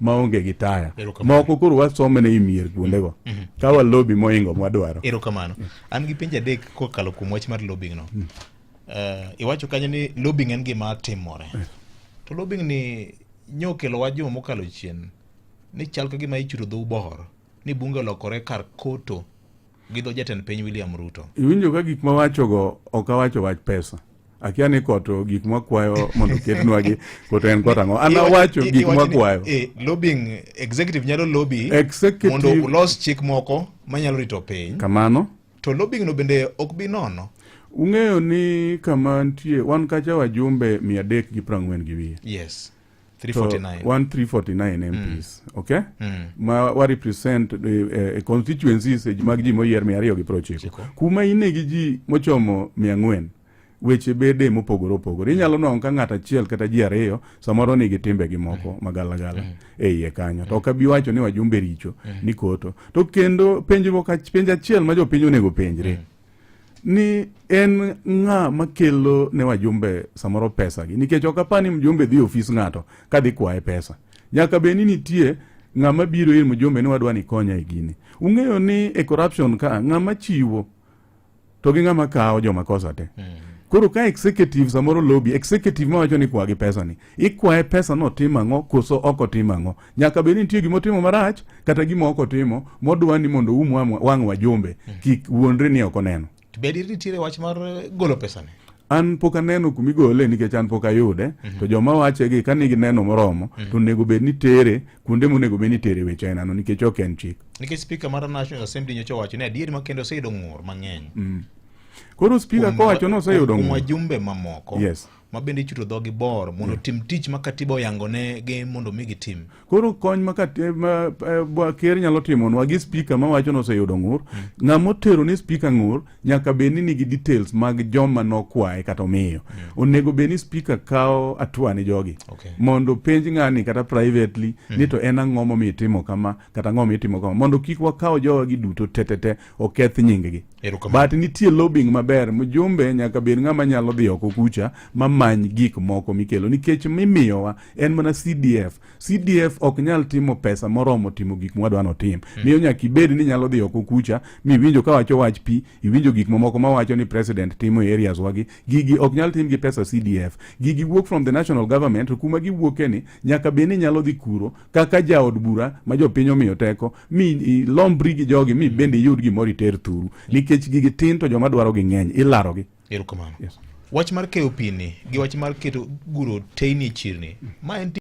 Maonge gi taya. Erokamano. Moko koro wasomene i mier kuondego ka walobi moingo mwadwaro. Erokamano. An gi penjo adek kokalo kuom wach mar lobbying no. Iwacho kanyo ni lobbying en gima timore. To lobbying ni nyokelo wach juma mokalo chien ni chal ka gima ichudo dho bor ni bunge olokore kar koto gi dho jatend piny William Ruto. Iwinjo ka gik mawachogo ok awacho wach pesa. Akia ni koto gik mwakwayo mondo oketnwagi koto en kot ang'o. An awacho gik Iwacho ni, mwakwayo. Lobbying, executive nyalo lobby mondo ulos chik moko manyalo rito piny. Kamano. To lobbying no bende ok bi nono. Ung'eyo ni kama nitie wan kacha wajumbe 340 gi wiye. Yes. To 349. wan 349 MPs, okay? Ma wa represent constituencies mag ji moyier 290. Chiko. Kuma ine gi ji mochomo 400 weche bede mopogore opogore. Inyalo nwang'o ka ng'ato achiel kata ji ariyo samoro nigi timbegi moko magalagala e iye kanyo. To ok abi wacho ni wajumbe richo ni koto. To kendo penjruok penj achiel ma jopiny onego penjre ni en ng'a makelo ne wajumbe samoro pesa gi, nikech ok apar ni mjumbe dhi e ofis ng'ato kadhi kwaye pesa. Nyaka bed ni nitie ng'ama biro ir mjumbe ni wadwa ni konya e gini. Ung'eyo ni e corruption ka ng'ama chiwo to gi ng'ama kawo joma kosa te. Koro ka executive samoro lobby, executive mawacho ni kwagi pesa ni, ikwaye pesa no otim ang'o koso ok otim ang'o? Nyaka bed ni nitie gima otimo marach kata gima ok otimo modwa ni mondo um wang' wajumbe kik wuondre ni ok oneno. To be adier nitiere wach mar golo pesa ni? An pok aneno kumigole nikech an pok ayude. To joma wache gi ka nigi neno moromo to onego bed ni tere kuonde monego bed ni tere weche ainano nikech ok en chik. Nikech speaker mar National Assembly nyocha owacho ni adier ma kendo oseyudo ng'ur mang'eny. Koro speaker kowacho ni oseyudo kuom ng'ur. Wajumbe mamoko ma bende ichuto dhogi bor mondo otim tich ma katiba oyango ne gi mondo mi gitim. Koro kony ma ker nyalo timonwa gi speaker mawacho ni oseyudo ng'ur, ng'ama otero ni speaker ng'ur nyaka bed ni nigi details mag joma nokwaye kata omiyo. Onego bed ni speaker kawo hatua ni jogi mondo penj ng'ani kata privately ni to en ang'o momiyo itimo kama kata ang'o momiyo itimo kama, mondo kik wakaw jowa gi duto te te te oketh nying gi. Erokamano. But nitie lobbying maber. Mjumbe nyaka bed ng'ama nyalo dhi oko kucha mamany gik moko mikelo, nikech mimiyowa en mana CDF. CDF ok nyal timo pesa moromo timo gik mwadwa notim. Miyo nyaka ibed ni nyalo dhi oko kucha miwinjo kawacho wach pi, iwinjo gik mamoko mawacho ni president timo e areas wagi. Gigi ok nyal tim gi pesa CDF. Gigi wuok from the national government, to kuma giwuoke ni nyaka bed ni nyalo dhi kuro kaka jaod bura ma jopiny omiyo teko mi ilombri gi jogi mi bende iyud gimoro iter thuru, nikech gigi tin to joma dwaro gi ng'eny, ilarogi. Erokamano. Yes. Wach mar keyo pi ni gi wach mar keto guro teyni e chirni ma en